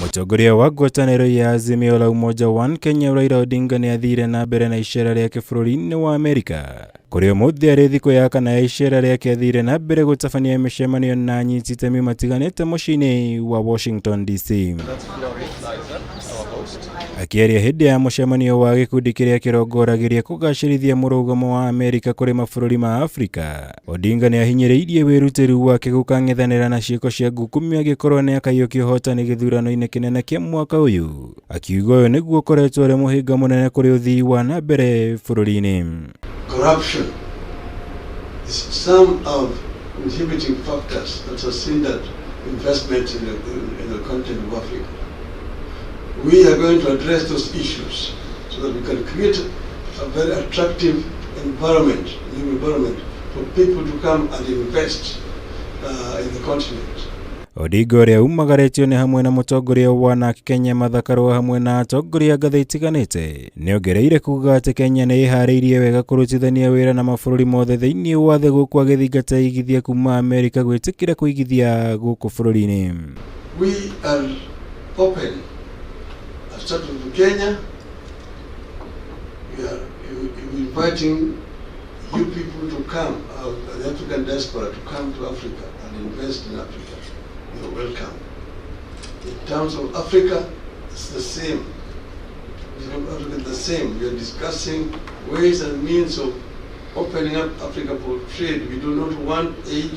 Mũtongoria wa ngwatanĩro ya Azimio la Umoja One Kenya Raila Odinga nĩ athire na mbere na icera rĩake bũrũri-inĩ wa Amerika, kũrĩa ũmũthĩ arĩ thikũ ya kana ya icera rĩake athire na mbere gũtabania mĩcemanio na anyiti itemi matiganĩte mũciĩ-inĩ wa Washington DC. Akĩaria hĩndĩ ya mũcemanio wa gĩkundi kĩrĩa kĩrongoragĩria kũgacĩrithia mũrũgamo wa Amerika kũrĩ mabũrũri ma Afrika, Odinga nĩ ahinyĩrĩirie wĩrutĩri wake gũkang'ethanĩra na ciĩko cia ngukumio angĩkorwo nĩ akaiyũkia ũhotani gĩthurano-inĩ kĩnene kĩa mwaka ũyũ, akiuga ũyũ nĩguo ũkoretwo ũrĩ mũhĩnga mũnene kũrĩ ũthii wa na mbere bũrũri-inĩ. Corruption is some of inhibiting factors that has hindered investment in the continent of Africa. We are going to address those issues so that we can create a very attractive environment, new environment for people to come and invest in the continent. Odinga ũrĩa umagarĩtio nĩ hamwe na mũtongoria wa NARC Kenya Martha Karua hamwe na atongoria ngathĩ itiganĩte, nĩongereire kuga atĩ Kenya nĩ ĩharĩirie wega kũrutithania wĩra na mabũrũri mothe thĩinĩ wa thĩ gũkũ agĩthingata igithia kuma Amerika gwĩtĩkĩra kũigithia gũkũ bũrũri-inĩ. We are open. I've started with Kenya. We are inviting you people to come, the African diaspora, to come to Africa and invest in Africa. You're welcome. In terms of Africa, it's the same. In Africa, the same. We are discussing ways and means of opening up Africa for trade. We do not want aid.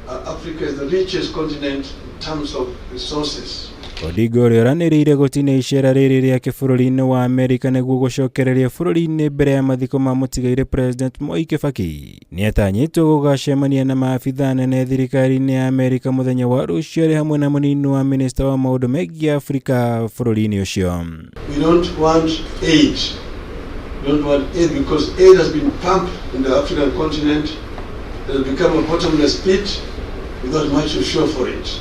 Africa is the richest continent in terms of resources. Odinga ũrĩa ũranĩrĩire gũtinia icera rĩrĩ rĩake bũrũri-inĩ wa Amerika nĩguo gũcokereria bũrũri-inĩ mbere ya mathiko ma mũtigairĩ President Mwai Kibaki, nĩatanyĩtwo gũgacemania na maabitha anene thirikari-inĩ ya Amerika mũthenya wa rũciũ arĩ hamwe na mũnini wa minista wa maũndũ megiĩ Afrika bũrũri-inĩ ũcio. We don't want aid. We don't want aid because aid has been pumped in the African continent. It has become a bottomless pit without much to show for it.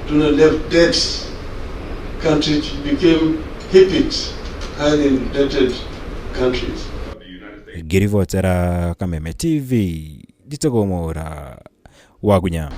Do not have debts. Countries became HIPCs, highly indebted countries. Ngĩribotera Kameme TV, njĩtagwo Mwaũra Wagunya.